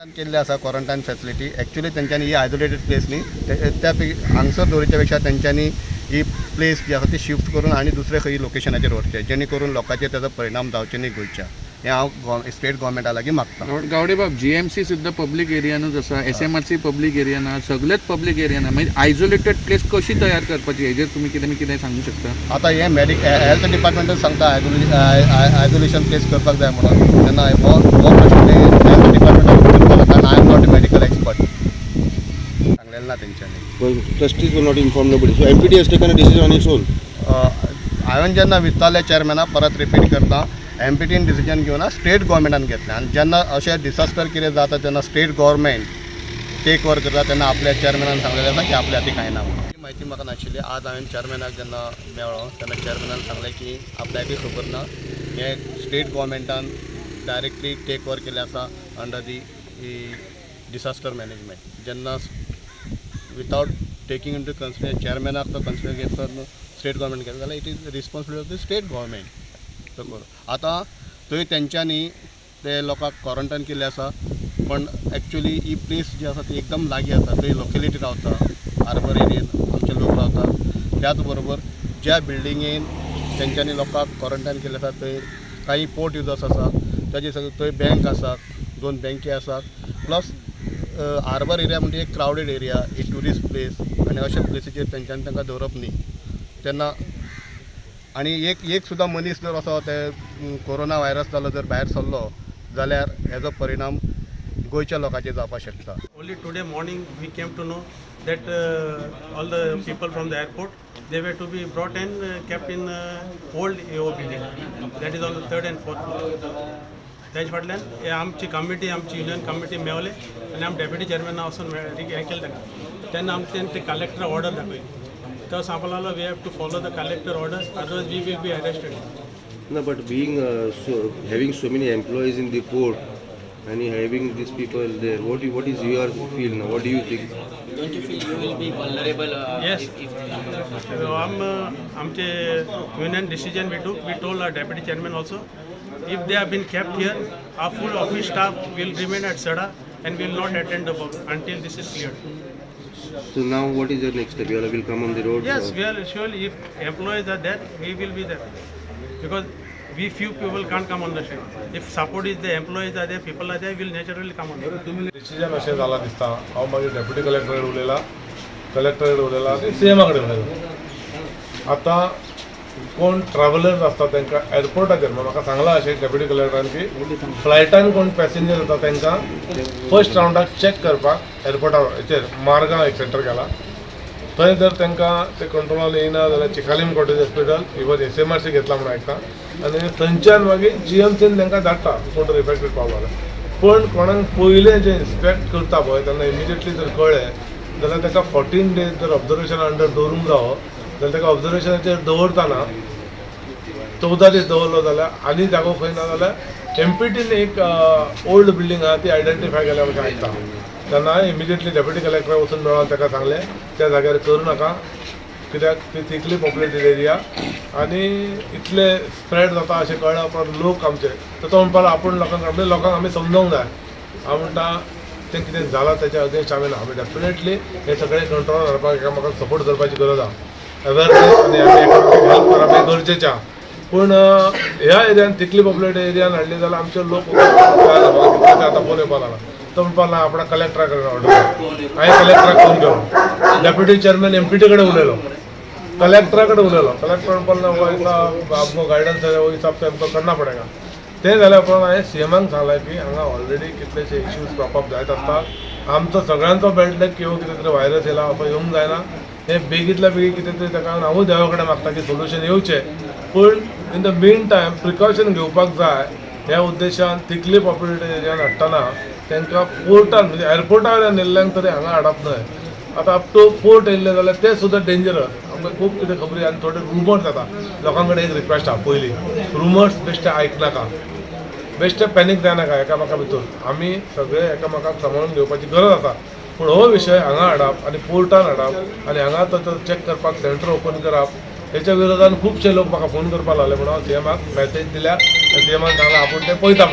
केल्ले आसा quarantine facility. Actually तेंच्यांनी ही आयसोलेटेड प्लेस न्ही, त्या हांगसर दवरच्या पेक्षा तेंच्यांनी ही प्लेस जी आसा ती शिफ्ट करून आनी दुसरे खंय लोकेशनाचेर व्हरचें, जेणे करून लोकांचेर तेजो परिणाम जावचे न्ही गोंयच्या. हें हांव स्टेट गोवोरमेंटा लागीं मागता. गावडेबाब, जीएमसी सुद्दां पब्लीक एरियानूच आसा, एसएमआरसी पब्लीक एरियान आहा, सगळेच पब्लीक एरियान आहा. मागीर आयसोलेटेड प्लेस कशी तयार करपाची हेजेर तुमी कितें सांगू शकता? आतां हें हेल्थ डिपार्टमेंटूच सांगता आयसोलेशन प्लेस करपाक जाय म्हणून. तेन्ना हो हो प्रश्न हेल्थ डिपार्टमेंटाक करपाक, कारण I am not a medical expert. सांगलेलें ना तेंच्यांनी. Trustees were not informed, nobody. So MPT has taken a decision on its own. हांवें जेन्ना विचारलें चेअरमॅनाक, परत रिपीट करता, एमपीटीन डिसिजन घेवना, स्टेट गोवोरमेंटान घेतलें. आनी जेन्ना अशें डिसास्टर कितें जाता तेन्ना स्टेट गोवोरमेंट टेक ओवर करता. तेन्ना आपल्या चेअरमॅनान सांगलेलें आसा की आपल्या हाती कांय ना म्हणून. ही म्हायती म्हाका नाशिल्ली. आज हांवें चेअरमॅनाक जेन्ना मेळ्ळो तेन्ना चेअरमॅनान सांगलें की आपल्याकूय खबर ना, हें स्टेट गोवोरमेंटान डायरेक्टली टेक ओवर केल्लें आसा अंडर दी डिसास्टर मॅनेजमेंट. जेन्ना वितावट टेकींग इन टू कन्सिडर चेअरमॅनाक तो कन्सिडर घेतलो, स्टेट गोवोरमेंट केलें जाल्यार it is responsibility of the state government तो करूं. आतां थंय तेंच्यांनी ते लोकांक क्वॉरंटायन केल्ले आसा, पण एक्चुली ही प्लेस जी आसा ती एकदम लागीं आसा. थंय लोकेलिटी रावता, हार्बर एरियेन आमचे लोक रावतात. त्याच बरोबर ज्या बिल्डिंगेन तेंच्यांनी लोकांक क्वॉरंटायन केल्ले आसा थंय काही पोर्ट युजर्स आसा, ताजे सगळे थंय बँक आसात, दोन बँकी आसात. प्लस हार्बर एरिया म्हणजे एक क्रावडेड एरिया, एक ट्युरिस्ट प्लेस, आनी अशा प्लेसीचेर तेंच्यांनी तांकां दवरप न्ही. तेन्ना आनी एक एक सुद्दां मनीस जर असो ते कोरोना व्हायरस जालो जर भायर सरलो जाल्यार हेजो परिणाम गोंयच्या लोकांचेर जावपाक शकता. Only today morning we came to know that all the people from the airport, they were to be brought and kept in old AO building, that is on the third and fourth floor. तेज फाटल्यान हे आमची committee, आमची union committee मेवले आनी आम deputy चेअरमॅना वचून हें केलें ताका. तेन्ना आमकां तेणी कलेक्टर ऑर्डर दाखयली. तो सांगपाक लागलो, we have to follow the collector order, otherwise we will be arrested. No, but being so, having so many employees in the port and having these people there, what is your feel now? What do you think? Don't you feel you will be vulnerable? Yes. If आमचे union decision we took, we told our deputy chairman also, if they have been kept here, our full office staff will remain at Sada and will not attend the work until this is cleared. So now what is your next step? You all will come on the road? Yes, or- we are surely, if employees are there, we will be there. Because we few people can't come on the street. If support is there, employees are there, people are there, we will naturally come on the road. Decision अशें जालां दिसता. हांव मागीर deputy collector कडेन उलयला, collector कडेन उलयला आनी C एमा कडेन उलयला. आतां कोण ट्रॅव्हलर्स आसता तांकां एअरपोर्टाचेर म्हाका सांगलां अशें डेप्युटी कलेक्टरान की फ्लायटान कोण पॅसेंजर येता तांकां फर्स्ट रावंडाक चॅक करपाक एअरपोर्टार हेचेर मारगांव एक सेंटर केला. थंय जर तांकां ते कंट्रोलान येयना जाल्यार Chicalim cottage hospital, even SMRC घेतला म्हूण आयकता, आनी थंयच्यान मागीर जीएमसीन तांकां धाडटा कोण तर इफेक्टेड पावलो जाल्यार. पण कोणाक पयलें जें इन्स्पेक्ट करता पळय तेन्ना इमिजिएटली जर कळ्ळें जाल्यार ताका 14 डेज जर ऑब्जर्वेशन अंडर दवरूंक जावो जाल्यार ताका ऑब्जर्वेशनाचेर दवरतना 14 दीस दवरलो जाल्यार आनी जागो खंय ना जाल्यार एमपीटीन एक ओल्ड बिल्डींग आहा ती आयडेंटिफाय केल्या अशें आयकता. तेन्ना इमिजिएटली डेप्युटी कलेक्टराक वचून मेळोन ताका सांगलें, त्या जाग्यार करूं नाका, कित्याक ती थिकली पॉप्युलेटेड एरिया आनी इतले स्प्रेड जाता अशें कळ्ळ्या उपरांत लोक आमचे, तर तो म्हणपाक लागलो आपूण लोकांक, म्हणजे लोकांक आमी समजोंक जाय. हांव म्हणटा तें कितें जालां तेच्या अगेन्स्ट आमी ना. आमी डेफिनेटली हें सगळें कंट्रोलान हाडपाक एकामेकांक सपोर्ट करपाची गरज आहा. अवेरनेस आनी आमी एकामेकांक हेल्प करप हें गरजेचें आहा. पूण ह्या एरियान, थिकली पॉप्युलेटेड एरियान हाडली जाल्यार आमचे लोक, आतां फोन येवपाक लागला. तो म्हणपाक लागला आपणा कलेक्टरा कडेन ऑर्डर. हांवें कलेक्टराक फोन केलो, डेप्युटी चेअरमॅन एमपीटी कडेन उलयलो, कलेक्टरा कडेन उलयलो. कलेक्टर म्हणपाक लागलो, वो ऐसा आपको गायडन्स है, वो हिसाब से हमको करना पडेगा. तें जाल्या उपरांत हांवें सीएमाक सांगलें की हांगा ऑलरेडी कितलेशे इश्यूज क्रॉप अप जायत आसता. आमचो सगळ्यांचो बॅड लक की हो कितें तरी व्हायरस येयला, असो येवंक जायना. हें बेगींतल्या बेगीन कितें तरी ताका हांवूय देवा कडेन मागता की सोल्युशन येवचें, पूण in the mean time precaution घेवपाक जाय. ह्या उद्देशान थिकली पॉप्युलेटेड एरियान हाडटना तांकां पोर्टान, म्हणजे एअरपोर्टा वयल्यान येयल्ल्यांक तरी हांगा हाडप न्हय. आतां अप टू पोर्ट येयल्ले जाल्यार ते सुद्दां डेंजरस. आमकां खूब कितें खबरी आनी थोडे रुमर्स जाता. लोकां कडेन एक रिक्वेस्ट आहा, पयलीं रुमर्स बेश्टे आयकनाका, बेश्टे पॅनीक जायनाका. एकामेका भितर आमी सगळे एकामेकाक सांबाळून घेवपाची गरज आसा. पूण हो विशय हांगा हाडप आनी पोर्टान हाडप आनी हांगा तो चॅक करपाक सेंटर ओपन करप, हेच्या विरोधान खुबशे लोक म्हाका फोन करपाक लागले. म्हणून हांव सीएमाक मॅसेज दिल्या आनी सीएमान सांगलां आपूण तें पळयता.